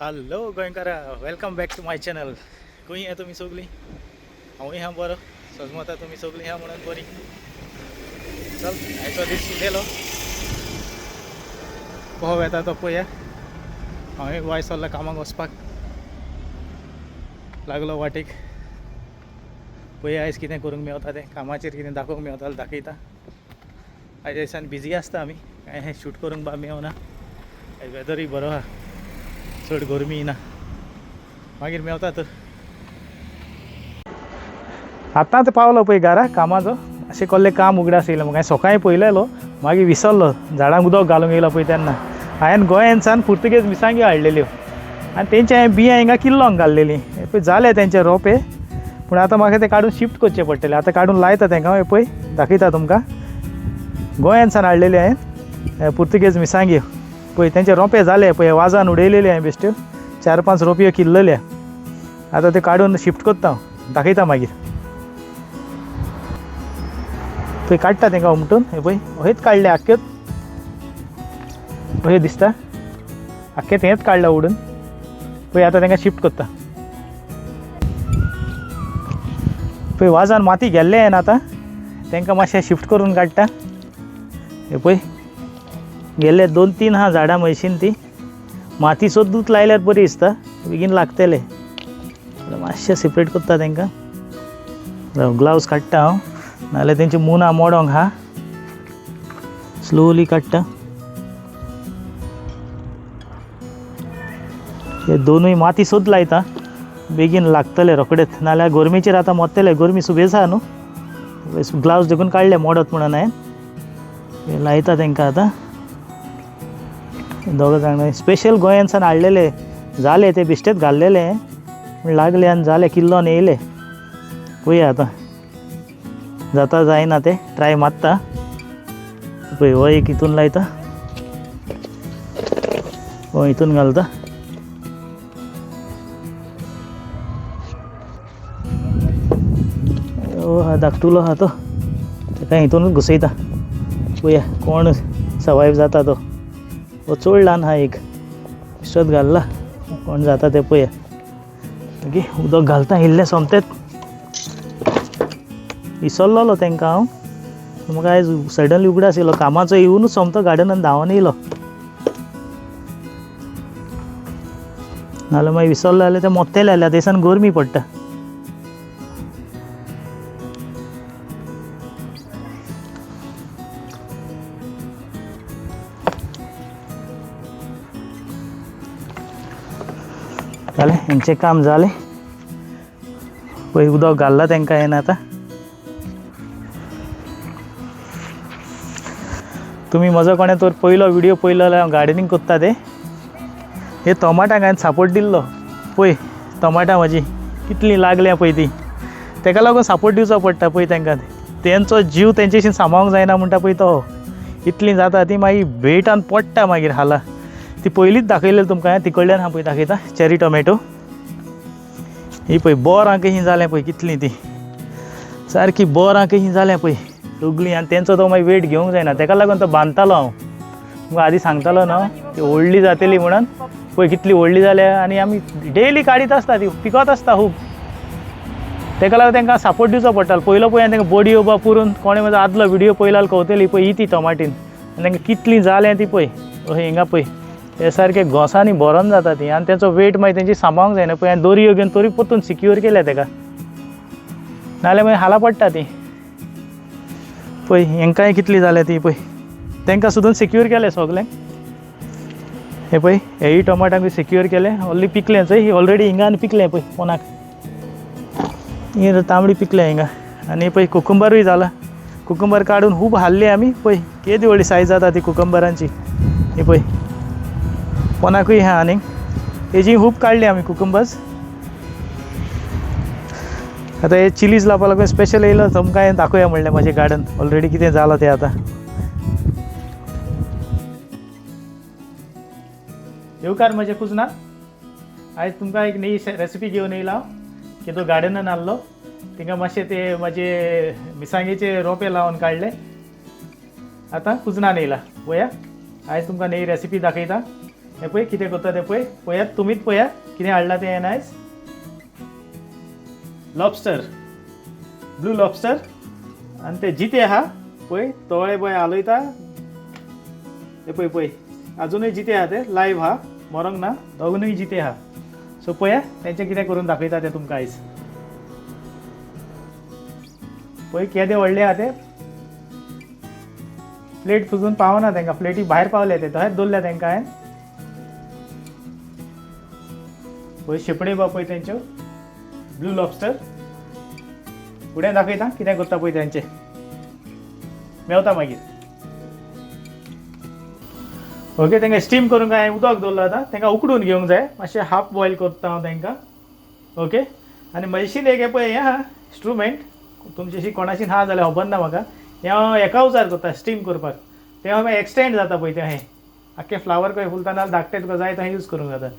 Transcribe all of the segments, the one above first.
Hello गोंयकारा, welcome back to my channel. खंय या तुमी सगळीं? हांवूय आहा बरो, सजमता तुमी सगळीं आहा म्हणून बरी. चल आयचो दीस सुटेलो, कसो येता तो पळया. हांवें वाय सरला कामाक वचपाक लागलो वाटेक. पळया आयज कितें करूंक मेवता तें, कामाचेर कितें दाखोवंक मेवता जाल्यार दाखयता. आयज दिसान बिजी आसता आमी, कांय शूट करूंक बा मेवना. आयज वेदरूय बरो आहा, चड गरमी ना. मागीर मेवता तर. आतांच पावलो पळय घरा कामाचो. अशें कसलें काम उगडास येयलें म्हाका. हांवें सकाळीं पळयलेलो, मागीर विसरलो. झाडांक उदक घालूंक येयलो पळय तेन्ना हांवें गोंयांतसान पुर्तुगेज मिरसांग्यो हाडलेल्यो आनी तेंचे हांवें बियां हिंगा किल्लोंक घाल्लेलीं. हे पळय जाले तेंचे रोंपे, पूण आतां म्हाका ते काडून शिफ्ट करचे पडटले. आतां काडून लायता तेंकां. हे पळय दाखयता तुमकां, गोंयांतसान हाडलेले हांवें पुर्तुगेज मिरसांग्यो. पळय तेंचे रोंपे जाले पळय, वाजान उडयलेले हांवें बेश्ट्यो 4-5 रोपयो किल्लल्या. आतां ते काडून शिफ्ट करता हांव, दाखयता मागीर. पळय काडटा तेंकां उमटून. हे पळय अहेच काडले आख्खेच, अशें दिसता आख्खें तेंच काडलां उडून. पळय आतां तेंकां शिफ्ट करता. पळय वाजान माती गेल्ले हांवें, आतां तेंकां मातशें शिफ्ट करून काडटा. हे पळय गेल्ले 2-3 आहा झाडां म्हयशीन, ती माती सोदूच लायल्यार बरी दिसता, बेगीन लागतले. मातशें सेपरेट करता तेंकां. ग्लावज काडटा हांव, नाजाल्यार तेंची मुनां मोडोंक आहा. स्लोली काडटा. हे दोनूय माती सोद लायता, बेगीन लागतले रोखडेच, नाजाल्यार गरमेचेर आतां मोत्तले. गरमी सुबेज आहा न्हू. ग्लावज देखून काडले मोडत म्हणून हांवें. लायता तेंकां आतां. दोग जाण स्पेशल गोंयांतसान हाडलेले, जाले ते बेश्टेच घाल्लेले, पूण लागले आनी जाले किल्लोन येयले. पळया आतां जाता जायना ते, ट्राय मारता. पळय हो एक हितून लायता, हो हितून घालता. हो हा धाकटुलो आहा तो, तेका हितूनच घुसयता. पळया कोण सर्वायव जाता तो. हो चड ल्हान आहा, एक बेश्टोच घालला, कोण जाता ते पळया. मागीर उदक घालता इल्लें सोमतेंच. विसरलेलो तेंकां हांव, म्हाका आयज सडनली उगडास येयलो. कामाचो येवनूच सोमतो गार्डनान धांवन येयलो, नाजाल्यार मागीर विसरलो जाल्यार ते मोत्तेले. जाल्यार दिसान गरमी पडटा. जालें हेंचें काम जालें. पळय उदक घाल्लां तेंकां हांवें आतां. तुमी म्हजो कोणें तर पयलो व्हिडियो पळयलो जाल्यार हांव गार्डनींग करता ते. हे टोमाटांक हांवें सापोर्ट दिल्लो. पळय टोमाटां म्हजी कितलीं लागल्या पळय ती. तेका लागून सापोर्ट दिवचो पडटा पळय तेंकां. तेंचो जीव तेंच्याशीन सांबाळूंक जायना म्हणटा पळय तो. इतलीं जाता ती मागीर वेटान पडटा मागीर हाला. ती पयलींच दाखयलेली तुमकां हांवें, तिकडल्यान हांव पळय दाखयता. चेरी टोमॅटो ही पळय बोरां कशीं जालें पळय, कितलीं ती सारकी बोरां कशीं जालें पळय सगळीं. आनी तेंचो तो मागीर वेट घेवंक जायना, तेका लागून तो बांदतालो हांव. तुमकां आदीं सांगतालो न्हू ती व्हडली जातली म्हणून. पळय कितली व्हडली जाल्या आनी आमी डेली काडीत आसता ती, पिकत आसता खूब. तेका लागून तेंकां सपोर्ट दिवचो पडटालो. पयलो पळय हांवें तेंकां बडयो बा पुरून, कोणें म्हजो आदलो व्हिडियो पळयला जाल्यार कवतली. पळय ही ती टोमाटीन आनी तेंकां कितलीं जाल्यां ती पळय. अशें हिंगा पळय हे सारके घोंसांनी भरोन जाता ती आनी तेंचो वेट मागीर तेंची सांबाळूंक जायना. पळय हांवें दोरयो घेवन तरी परतून सिक्योर केल्या तेका, नाजाल्यार मागीर हाला पडटा ती. पळय हेंकांय कितली जाल्या ती पळय, तेंकां सुद्दां सिक्योर केलें सगळें. हे पळय हेय टोमाटांकूय सिक्योर केलें. ऑलरेडी पिकलें चोय, ऑलरेडी हिंगा आनी पिकलें पळय पोनाक, ही तांबडी पिकलें हिंगा. आनी पळय कुकुंबरूय जाला. कुकुंबर काडून खूब हाडली आमी. पळय केदी व्हडली सायज जाता ती कुकुंबरांची. ही पळय पोनाकूय आहा. आनी हेजी खूब काडली आमी कुकुंबर्स. आतां हे चिलीज लावपा लागून स्पेशल येयलो, तुमकां हांवें दाखोवया म्हणलें म्हजें गार्डन ऑलरेडी कितें जालां तें आतां. येवकार म्हज्या कुजनात. आयज तुमकां एक नवी रेसिपी घेवन येयला हांव, की तो गार्डनान आहलो थिंगा मातशें ते म्हजे मिरसांगेचे रोपे लावन काडले. आतां कुजनान येयला पळया. आयज तुमकां नवी रेसिपी दाखयता. हें पळय कितें करता तें पळय, पळयात तुमीच पळयात कितें हाडलां तें हांवें आयज. लॉबस्टर, ब्लू लॉबस्टर आनी ते जिते आहा पळय, तोळे पळय हालयता ते पळय पळय अजुनूय जिते आहा, ते लायव्ह आहा, मरोंक ना, दोगूनय जिते आहा. सो पळया तेंचें कितें करून दाखयता तें तुमकां आयज. पळय केदे व्हडले आहा ते, प्लेट पुजून पावना तांकां, प्लेटी भायर पावले ते, थंयच दवरल्या तांकां हांवें. पळय शेपडे बा पळय तेंच्यो, ब्लू लॉबस्टर. फुडें दाखयता कितें करता पळय तेंचें, मेवता मागीर. ओके, तांकां स्टीम करूंक हांवें उदक दवरलां, आतां तांकां उकडून घेवंक जाय, मातशें हाफ बॉयल करता हांव तांकां. ओके, आनी म्हजेशीन एक हें पळय हें आहा इंस्ट्रुमेंट, तुमचेशी कोणाशीन आहा जाल्यार खबर ना म्हाका. हें हांव एका उजार करता स्टीम करपाक, तें हांव एक्सटेंड जाता पळय, तें हें आख्खें फ्लावर कशें फुलता ना धाकटें तुका जाय तें यूज करूंक जाता.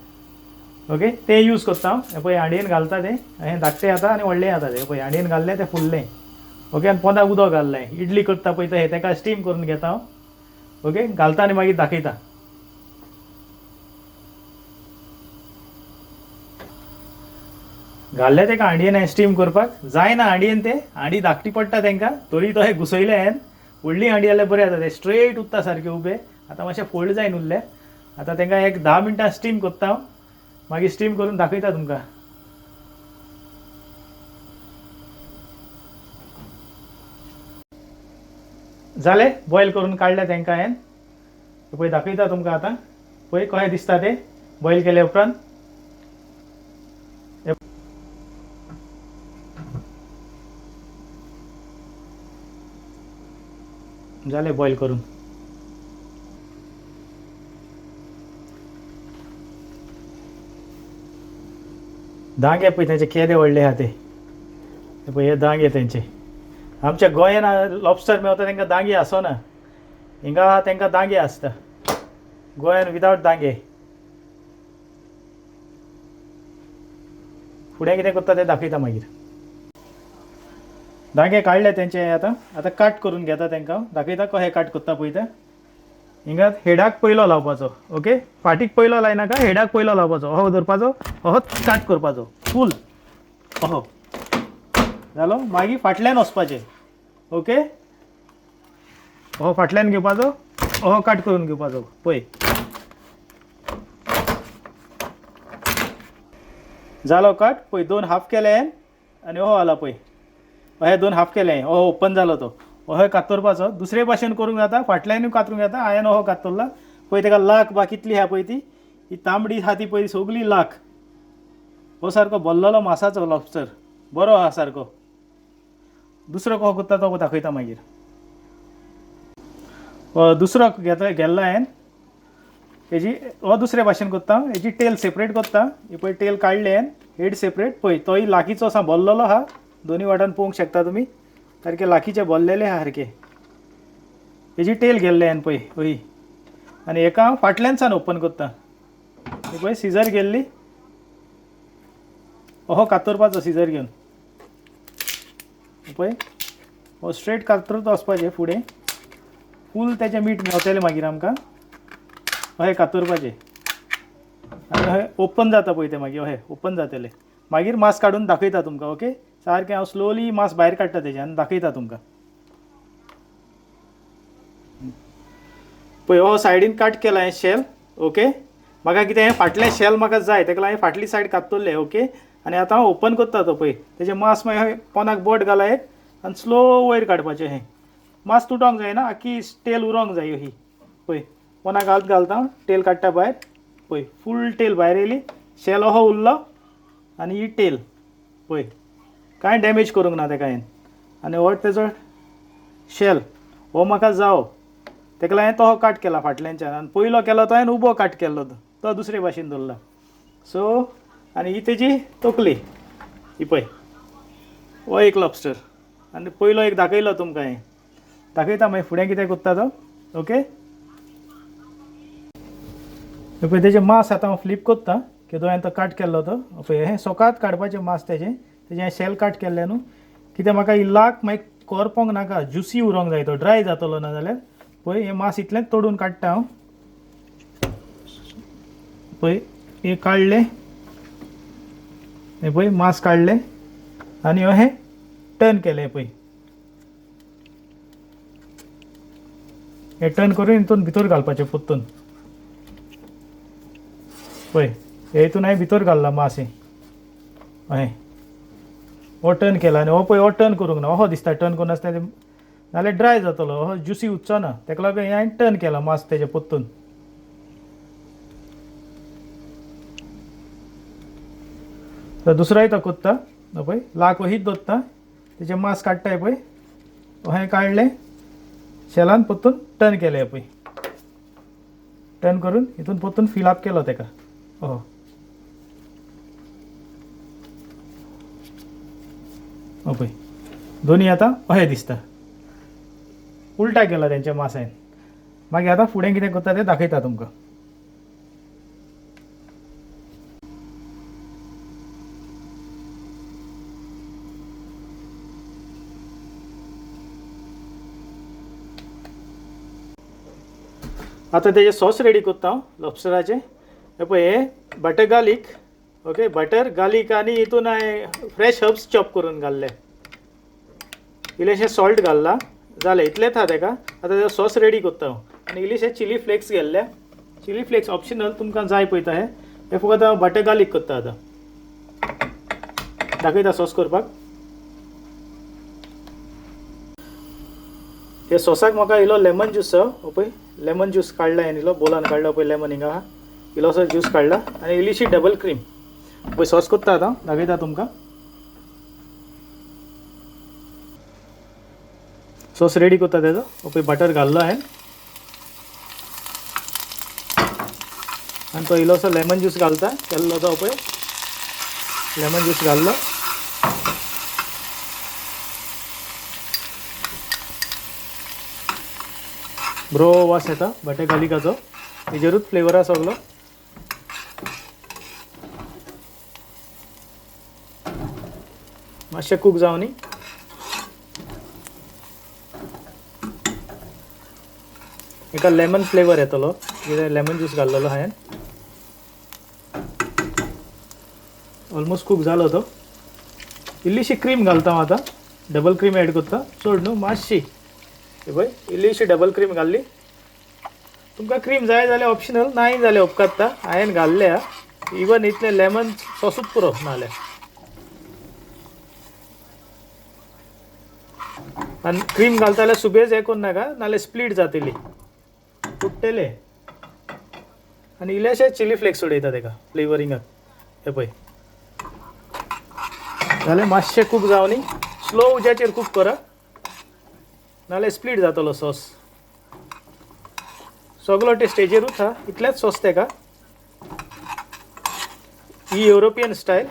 ओके, तें यूज करता हांव. हें पळय हांडयेन घालता तें, हें धाकटें जाता आनी व्हडलें जाता तें. पळय हांडयेन घाल्लें तें फुल्लें. ओके, आनी पोंदाक उदक घाल्लें, इडली करता पळय तें, ताका स्टीम करून घेता हांव. ओके, घालता आनी मागीर दाखयता. घाल्लें ताका हांडयेन हांवें स्टीम करपाक, जायना हांडयेन, तें हांडी धाकटी पडटा तांकां, तरी तो हें घुसयलें हांवें. व्हडली हांडी जाल्यार बरें जाता, तें स्ट्रेट उरता सारकें उबें. आतां मातशें फोल्ड जायन उरलें. आतां तांकां एक 10 मिनटां स्टीम करता हांव, मागीर स्टीम करून दाखयता तुमकां. जालें बॉयल करून काडलें तांकां हांवें, पळय दाखयता तुमकां आतां. पळय कशें दिसता तें बॉयल केले उपरांत. जालें बॉयल करून. दांगे पळय तेंचे केदे व्हडले आहा ते, पळय हे दांगे तेंचे. आमच्या गोंयान लॉबस्टर मेवता तांकां दांगे आसना, हिंगा तांकां दांगे आसता, गोंयान विदावट दांगे. फुडें कितें करता तें दाखयता मागीर. दांगे काडले तेंचे आतां, आतां काट करून घेता तांकां, दाखयता कशें काट करता पळय तें. हिंगा हेडाक पयलो लावपाचो. ओके, फाटीक पयलो लायनाका, हेडाक पयलो लावपाचो, अहो धरपाचो, अहो काट करपाचो फूल, अहो जालो. मागीर फाटल्यान वचपाचें. ओके, अहो फाटल्यान घेवपाचो, अहो काट करून घेवपाचो. पळय जालो काट. पळय दोन हाफ केले आनी अहो आला पळय, अहे दोन हाफ केले, अहो ओपन जालो तो, अहो कातरपाचो. दुसरे भाशेन करूंक जाता, फाटल्यानूय कातरूंक जाता. हांवें अहो कातरला. पळय ताका लाख बा कितली आहा पळय, ती ही तांबडी आहा ती पळय सगळी लाख. हो सारको भरलेलो मासाचो लॉबस्टर, बरो आहा सारको. दुसरो कसो करता तो दाखयता मागीर. दुसरो घेता गेल्लो हांवें हेजी, हो दुसरे भाशेन करता. हेजी टेल सेपरेट करता, ही पळय टेल काडले हांवें, हेड सेपरेट. पळय तोय लाखीचो आसा, भरलेलो आहा, दोनी वाटान पळोवंक शकता तुमी, सारके लाखीचे भरलेले आहा सारके. हेजी टेल गेल्ले हांवें पळय हय, आनी हेका हांव फाटल्यान सान ओपन करता. ही पळय सिजर गेल्ली, अहो कातरपाचो सिजर घेवन. पळय हो स्ट्रेट कातरत वचपाचें फुडें, फूल तेचें मीठ मेवतलें मागीर आमकां. अहें कातरपाचें आनी अहें ओपन जाता पळय तें, मागीर अहें ओपन जातलें, मागीर मास काडून दाखयता तुमकां. ओके, सारकें हांव स्लोली मास भायर काडटा तेजें आनी दाखयता तुमकां. पळय हो सायडीन काट केला हें शेल. ओके, म्हाका कितें हें फाटलें शेल म्हाका जाय, ताका लागून फाटली सायड कातरलें. ओके, आनी आतां हांव ओपन करता तो. पळय तेजें मास मागीर पोनाक बोट घाला एक आनी स्लो वयर काडपाचें. हें मास तुटोंक जायना, आख्खी टेल उरोंक जाय ही. पळय पोनाक हात घालता, टेल काडटा भायर. पळय फूल टेल भायर येयली, शेल अहो उरलो आनी ही टेल. पळय कांय डॅमेज करूंक ना तेका हांवें. आनी हो तेजो शेल हो म्हाका जावो, ताका लागून तो काट केला फाटल्यानच्यान. आनी पयलो केलो तो हांवें उबो काट केल्लो, तो दुसरे भाशेन दवरला. सो आनी ही तेजी तकली, ही पळय हो एक लॉबस्टर. आनी पयलो एक दाखयलो तुमकां हांवें, दाखयता मागीर फुडें कितें करता तो. ओके, पळय तेजें मास आतां हांव फ्लीप करता, केदो हांवें तो काट केल्लो तो. पळय हें सोकात काडपाचें मास तेजें, तेजें शेल काट केल्लें न्हू, कितें म्हाका ही लाख मागीर कोरपोंक नाका, ज्युसी उरोंक जाय, तो ड्राय जातलो ना जाल्यार. पळय हें मास इतलेंच तोडून काडटा हांव. पळय हे काडलें, हें पळय मांस काडलें आनी अहें टर्न केलें. पळय हें टर्न करून हितून भितर घालपाचें परतून. पळय हे हितून हांवें भितर घाल्लां मांस हें अहें हो टर्न केला आनी हो पळय हो टर्न करूंक ना, असो दिसता टर्न करून आसता नाल्यार ड्राय जातलो, हो ज्युसी उरचो ना. ताका लागून हें हांवें टर्न केलां मांस तेजें परतून. तर दुसरोय तो कोत्ता पळय लाक वहीत दवरता, तेजें मांस काडटाय पळय अहें काडलें शेलान परतून टर्न केलें. पळय टर्न करून हितून परतून फिलअप केलो तेका. हो हो पळय दोनी आतां अशें दिसता, उल्टा केला तेंच्या मासायन. मागीर आतां फुडें कितें करता तें दाखयता तुमकां. आतां तेजें सॉस रेडी करता हांव लॉबस्टराचें. हें पळय हें butter garlic, okay butter garlic आनी हितून हांवें फ्रेश हर्ब्स चॉप करून घाल्ले, इल्लेशें सॉल्ट घाल्लां, जालें इतलेंच आहा तेका. आतां तेजो सॉस रेडी करता हांव. आनी इल्लेशे चिली फ्लेक्स घेतले, चिली फ्लेक्स ऑप्शनल, तुमकां जाय पळयता. हें हें फकत हांव बटर गार्लीक करता. आतां दाखयता सॉस करपाक. हे सॉसाक म्हाका इलो लेमन ज्यूस आहा पळय, लेमन ज्यूस काडला हांवें, इलो बोलान काडला पळय लेमन हिंगा आहा, इलोसो ज्यूस काडला आनी इल्लीशी डबल क्रीम. पळय सॉस करता आतां दाखयता तुमकां. सॉस रेडी करता तेजो. पळय बटर घाल्लो हांवें आनी तो इलोसो लेमन ज्यूस घालता केल्लो तो पळय लेमन ज्यूस घाल्लो. बरो वास येता बटर गार्लिकाचो, हेजेरूच फ्लेवर आसा सगलो. मातशें कूक जावनी. एका लेमन फ्लेवर येतलो कित्याक लेमन ज्यूस घाल्लेलो हांवें. ऑलमोस्ट कूक जालो तो. इल्लीशी क्रीम घालता हांव आतां, डबल क्रीम एड करता, चड न्हू मातशी. पळय इल्लीशी डबल क्रीम घाल्ली. तुमकां क्रीम जाय जाल्यार ऑप्शनल, नाय जाल्यार उपकारता. हांवें घाल्ल्या इवन इतलें लेमन सॉसूच पुरो नाल्यार. आनी क्रीम घालता जाल्यार सुबेज हें करूं नाका, नाल्यार स्प्लीट जातली, फुट्टले. आनी इल्लेशे चिली फ्लेक्स उडयता तेका फ्लेवरिंगाक. हें पळय जाल्यार मातशें कूक जावनी, स्लो उज्याचेर कूक करा नाल्यार स्प्लीट जातलो सॉस. सगलो ते स्टेजीरूच आहा, इतलेंच सॉस तेका. ही युरोपियन स्टायल.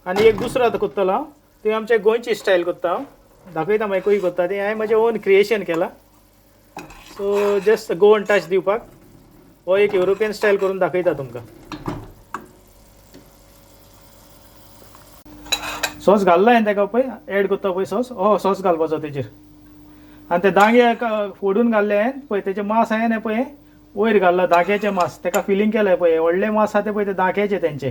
आनी एक दुसरो आतां करतलो हांव, ती आमच्या गोंयची स्टायल करता हांव, दाखयता मागीर कशी करता ती. हांवें म्हजें ओन क्रिएशन केलां, सो जस्ट गोवन टच दिवपाक हो एक युरोपियन स्टायल करून दाखयता तुमकां. सॉस घाल्ला हांवें तेका पळय, एड करता पळय सॉस, हो सॉस घालपाचो तेजेर. आनी ते दांगे फोडून घाल्ले हांवें पळय, तेजें मांस हांवें पळय वयर घाल्ला, दाग्याचें मांस तेका फिलींग केलें पळय, व्हडलें मांस आहा तें पळय तें दाग्याचें तेंचें.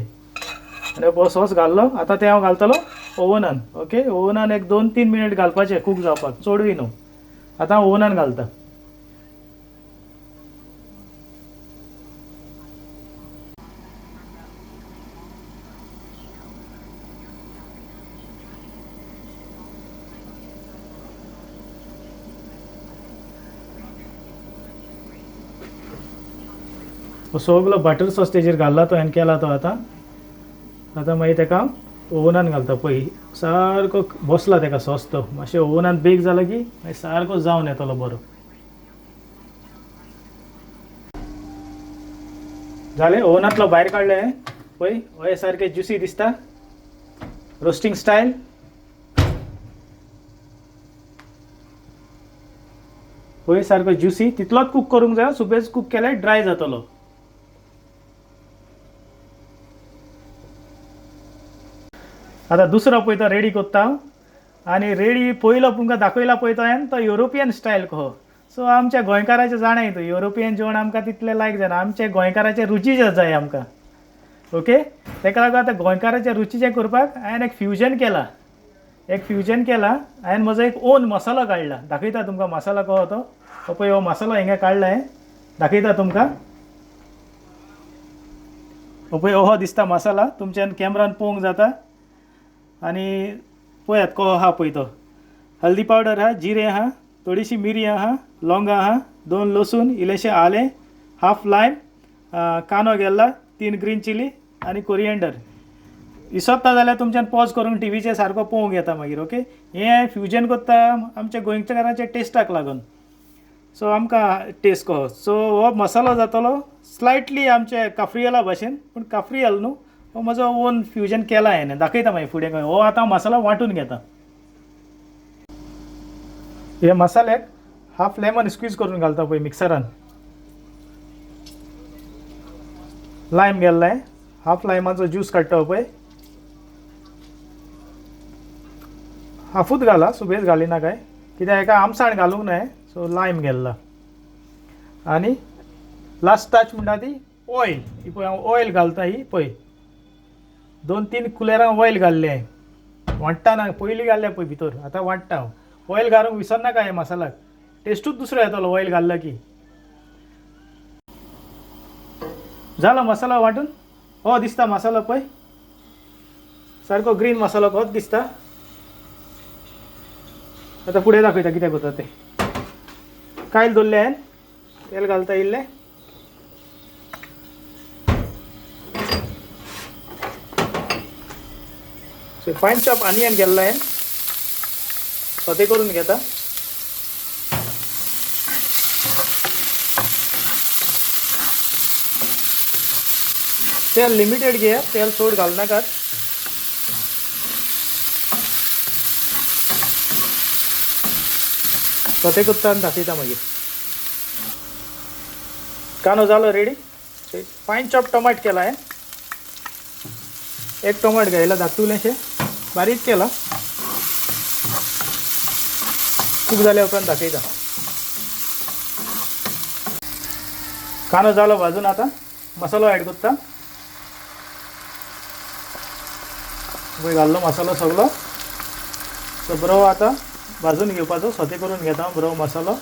आनी हो सॉस घाल्लो, आतां तें हांव घालतलो ओवनान. ओके ओवनान एक 2-3 मिनट घालपाचें कूक जावपाक, चडूय न्हू. आतां हांव ओवनान घालता. सगलो बटर सॉस तेजेर घाल्ला तो हांवें केला तो. आतां आतां मागीर तेका ओवनान घालता. पळय सारको बसला तेका सॉस तो, मातशें ओवनान बेक जाला की मागीर सारको जावन येतलो बरो. जालें ओवनांतलो भायर काडलें पळय, हय सारकें ज्युसी दिसता, रोस्टिंग स्टायल. पळय सारको ज्युसी, तितलोच कूक करूंक जाय, सुबेज कूक केल्यार ड्राय जातलो. आतां दुसरो पळय तो रेडी करता हांव. आनी रेडी पयलो तुमकां दाखयला पळय तो हांवें तो युरोपियन स्टायल कहो. सो आमच्या गोंयकाराचें जाणाय तूं, युरोपियन जेवण आमकां तितलें लायक जायना, आमच्या गोंयकाराचें रुचीचें जाय आमकां. ओके, ताका लागून आतां गोंयकाराच्या रुचीचें करपाक हांवें एक फ्युजन केलां, एक फ्युजन केलां. हांवें म्हजो एक ओन मसालो काडला, दाखयता तुमकां मसालो कसो तो. हो पळय हो मसालो हिंगा काडला हांवें, दाखयता तुमकां. हो पळय हो दिसता मसाला, तुमच्यान कॅमरान पळोवंक जाता. आनी पळयात कसो आहा पळय तो. हल्दी पावडर आहा, जिरें आहा, थोडीशी मिरयां आहा, लवंगां आहा, 2 लसूण, इल्लेशें आलें, हाफ लायम, कांदो गेल्ला, 3 ग्रीन चिली आनी कोरिएंडर. विसरता जाल्यार तुमच्यान पॉज करून टिवीचेर सारको पळोवंक येता मागीर. ओके, हें फ्युजन करता आमच्या गोंयकाराच्या टेस्टाक लागून. सो आमकां टेस्ट कसो. सो हो मसालो जातलो स्लायटली आमच्या काफ्रियला भाशेन, पूण काफ्रियल न्हू, हो म्हजो ओन फ्युजन केला हांवें, दाखयता मागीर फुडें. हो आतां मसालो वांटून घेता. हे मसाल्याक हाफ लेमन स्क्वीज करून घालता पळय मिक्सरान. लायम गेल्लाय, हाफ लायमाचो ज्यूस काडटा पळय, हाफूच घाला, सुबेज घालिना काय, कित्याक हेका आमसाण घालूंक नाय. सो लायम गेल्ला. आनी लास्ट टच म्हणटा ती ऑयल. ही पळय हांव ऑयल घालता, ही पळय 2-3 कुलेरां ऑयल घाल्लें हांवें. वांट्टाना पयलीं घाल्लें पळय भितर, आतां वांट्टा हांव. ऑयल घालूंक विसरनाका हे मसाल्याक, टेस्टूच दुसरो येतलो ऑयल घाल्लो की. जालो मसालो वांटून. हो दिसता मसालो पळय, सारको ग्रीन मसालो होच दिसता. आतां फुडें दाखयता कितें करता तें. कायल दवरलें हांवें, तेल घालता इल्लें. सो फायन चॉप आनियन गेल्लो हांवें, सोते करून घेता. तेल लिमिटेड घेया, तेल चड घालनाकात. सोते करता आनी दाखयता मागीर. कांदो जालो रेडी. फायन चॉप टमाट केला हांवें, एक टमाट घायला धाकटुलेशें बारीक केला. कूक जाल्या उपरांत दाखयता. कांदो जालो भाजून, आतां मसालो ऍड करता. पळय घाल्लो मसालो सगलो. सो बरो आतां भाजून घेवपाचो, सोते करून घेता बरो मसालो.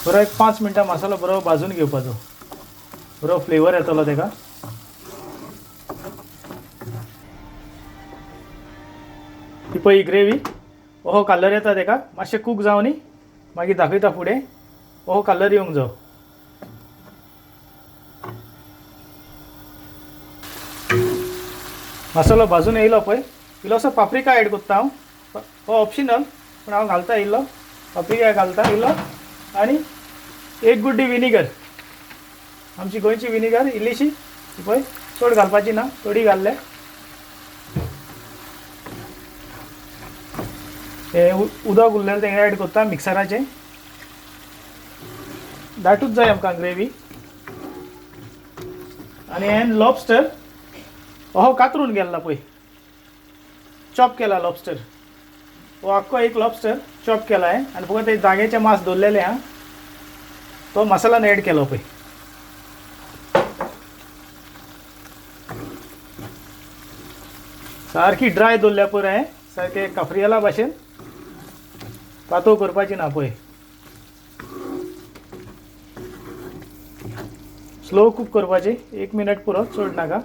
बरो एक 5 मिनटां मसालो बरो भाजून घेवपाचो, बरो फ्लेवर येतलो तेका. ही पळय ग्रेवी, हो कलर येता तेका, मातशें कूक जावनी मागीर दाखयता फुडें. हो कलर येवंक जावो. मसालो भाजून येयलो पळय, इल्लोसो पाप्रिका ऍड करता हांव, हो ऑप्शनल पूण हांव घालता इल्लो पाप्रिका घालता इल्लो. आनी 1 गुड्डी विनिगर, आमची गोंयची विनिगर इल्लीशी पळय, चड घालपाची ना, थोडी घाल्ले. हे उदक उरलेलें तें ऍड करता मिक्सराचें. दाटूच जाय आमकां ग्रेवी. आनी हांवें लॉबस्टर हो कातरून गेल्ला पळय, चॉप केला लॉबस्टर. हो आख्खो एक लॉबस्टर चॉप केला हांवें. आनी फकत ते जाग्याचे मांस दवरलेले आहा, तो मसाल्यान ऍड केलो पळय. सारकी ड्राय दवरल्या पळय हांवें, सारके काफ्रियला भाशेन, पातळ करपाची ना पळय. स्लो कूक करपाची, 1 मिनट पुरो, चड नाका.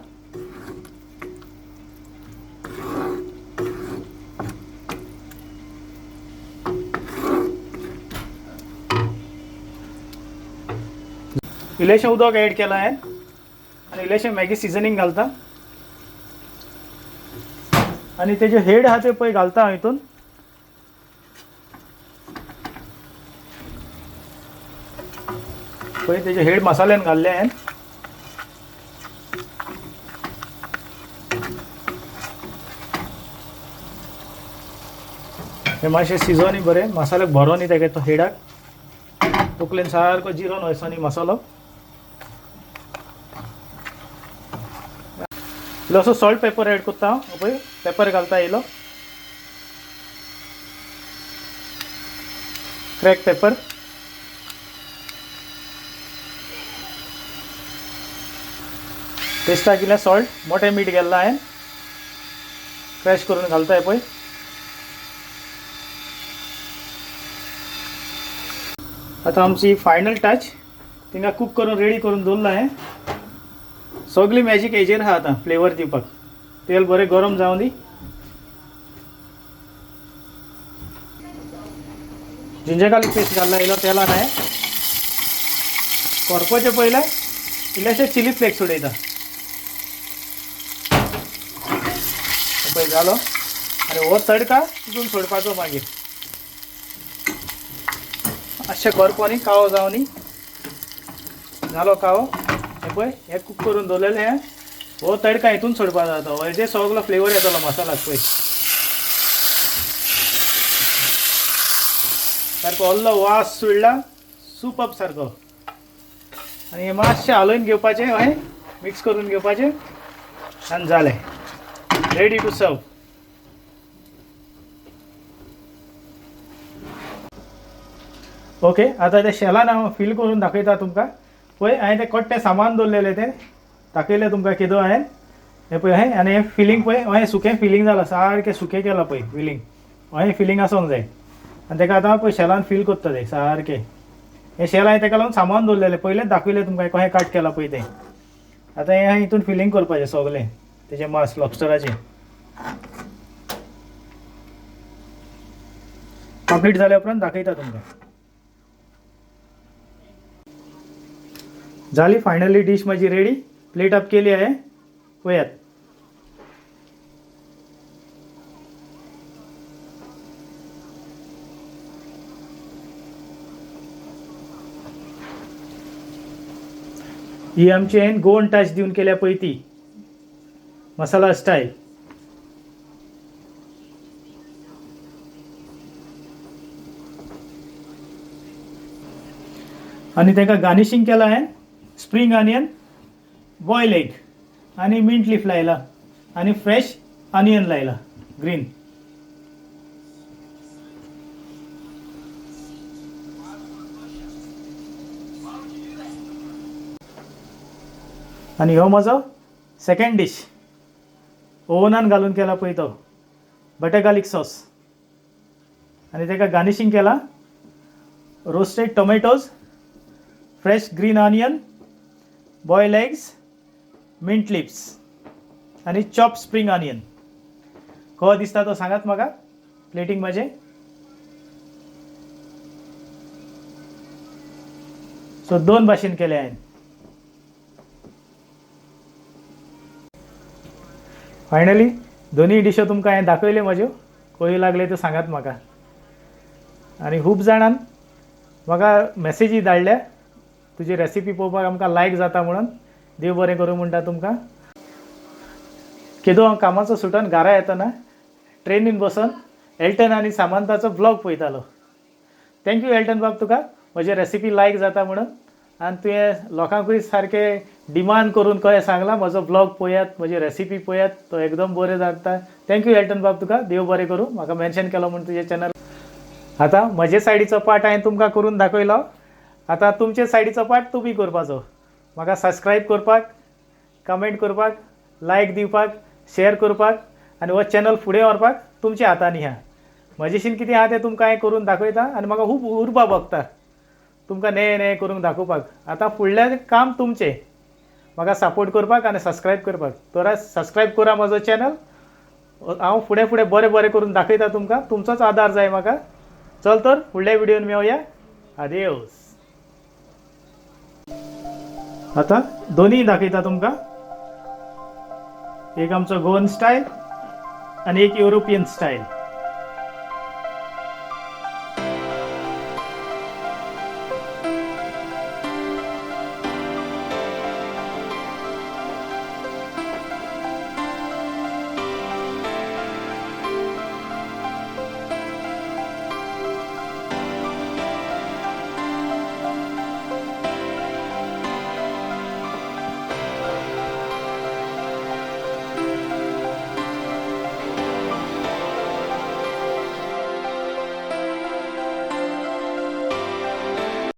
इल्लेशें उदक ऍड केलां हांवें आनी इल्लेशें मॅगी सिजनींग घालता. आनी तेजे हेड आहा ते पळय घालता हांव हितून. पळय तेजे हेड मसाल्यान घाल्ले हांवें. हे मातशें शिजोनी बरें, मसाल्याक भरोनी तेगे तो हेडाक, तकलेन सारको जिरोन वयसोनी मसालो. इल्लोसो सॉल्ट पेपर ऍड करता हांव, पळय पेपर घालता इल्लो, क्रॅक पेपर. टेस्टाक इल्लें सॉल्ट, मोठें मीठ गेल्लां हांवें, क्रॅश करून घालता हें पळय. आतां आमची फायनल टच, तिंगा कूक करून रेडी करून दवरलां हें. सगळी मॅजीक हेजेर आहा आतां फ्लेवर दिवपाक. तेल बरें गरम जावं दी. जिंजर गार्लिक पेस्ट घालला इलो तेलान हांवें. करपाचे पयलें इल्लेशे चिली फ्लेक्स उडयता पळय, जालो. आनी हो तडका तितून सोडपाचो मागीर. मातशें करपो न्ही, कावो जावं न्ही. जालो कावो. हें पळय, हें कूक करून दवरलेलें हें हो तडका हितून सोडपाचो आतां. हेजे सगलो फ्लेवर येतलो मसालाक पळय. सारको ओल्लो वास सुडला, सुप सारको. आनी हें मातशें हालोवन घेवपाचें, हय, मिक्स करून घेवपाचें आनी जालें, रेडी टू सर्व. ओके, आतां ते शेलान हांव फील करून दाखयता तुमकां. पळय, हांवें तें कट्टें सामान दवरलेलें तें दाखयलें तुमकां केदो हांवें. हें पळय हें, आनी हें फिलींग पळय, हें सुकें फिलींग जालां, सारकें सुकें केलां पळय फिलींग. हें फिलींग आसूंक जाय. आनी ताका आतां पळय शेलान फील करता तें सारकें. हें शेल हांवें ताका लागून सामान दवरलेलें, पयलेंच दाखयलें तुमकां कशें काट केलां पळय तें. आतां हें हितून फिलींग करपाचें सगलें तेजें मांस लॉबस्टराचें. कंप्लीट जाल्या उपरांत दाखयता तुमकां. झाली फायनली डिश माझी रेडी. प्लेट अप केली आहे, पळयात. ही आमची हांवें गोवन टच दिवन केल्या पळय ती मसाला स्टायल. आनी ताका गार्निशींग केलां हांवें स्प्रींग ऑनियन, बॉयल एग आनी मिंट लीफ लायला आनी फ्रेश ऑनियन लायला ग्रीन. आनी हो म्हजो सेकंड डीश, ओवनान घालून केला पळय तो बटर गार्लिक सॉस. आनी ताका गार्निशींग केला roasted tomatoes, fresh green onion, boil eggs, mint leaves आनी चॉप स्प्रींग ऑनियन. कसो दिसता तो सांगात म्हाका प्लेटींग म्हाजें. सो दोन भाशेन केले हांवें. फायनली दोनूय डिशो तुमकां हांवें दाखयल्यो म्हाज्यो. खंय लागले त्यो सांगात म्हाका. आनी खूब जाणान म्हाका मॅसेजी धाडल्या, तुजी रेसिपी पळोवपाक आमकां लायक जाता म्हणून. देव बरें करूं म्हणटा तुमकां. केदो हांव कामाचो सुटून घरा येतना ट्रेनीन बसून एल्टन आनी सामंताचो ब्लॉग पळयतालो. Thank you Elton बाब, तुका म्हजी रेसिपी लायक जाता म्हणून. आनी तुवें लोकांकूय सारकें डिमांड करून कशें सांगलां, म्हजो ब्लॉग पळयात, म्हजी रेसिपी पळयात, तो एकदम बरें जाता. Thank you Elton बाब, तुका देव बरें करूं, म्हाका मेन्शन केलो म्हूण तुजें चॅनल. आतां म्हजे सायडीचो पार्ट हांवें तुमकां करून दाखयलो, आतां तुमचे सायडीचो पार्ट तुमी करपाचो. म्हाका सबस्क्रायब करपाक, कमेंट करपाक, लायक दिवपाक, शेअर करपाक आनी हो चॅनल फुडें व्हरपाक तुमच्या हातांनी आहा. म्हजेशीन कितें आहा तें तुमकां हांवें करून दाखयता आनी म्हाका खूब उर्बा भोगता तुमकां नें नें करूंक दाखोवपाक. आतां फुडलें काम तुमचें, म्हाका सपोर्ट करपाक आनी सबस्क्रायब करपाक. तर सबस्क्रायब करा म्हजो चॅनल, हांव फुडें फुडें बरें बरें करून दाखयता तुमकां. तुमचोच आदार जाय म्हाका. चल तर फुडल्या व्हिडियोन मेळया. आदेवस. आतां दोनूय दाखयता तुमकां, एक आमचो गोवन स्टायल आनी एक युरोपियन स्टायल.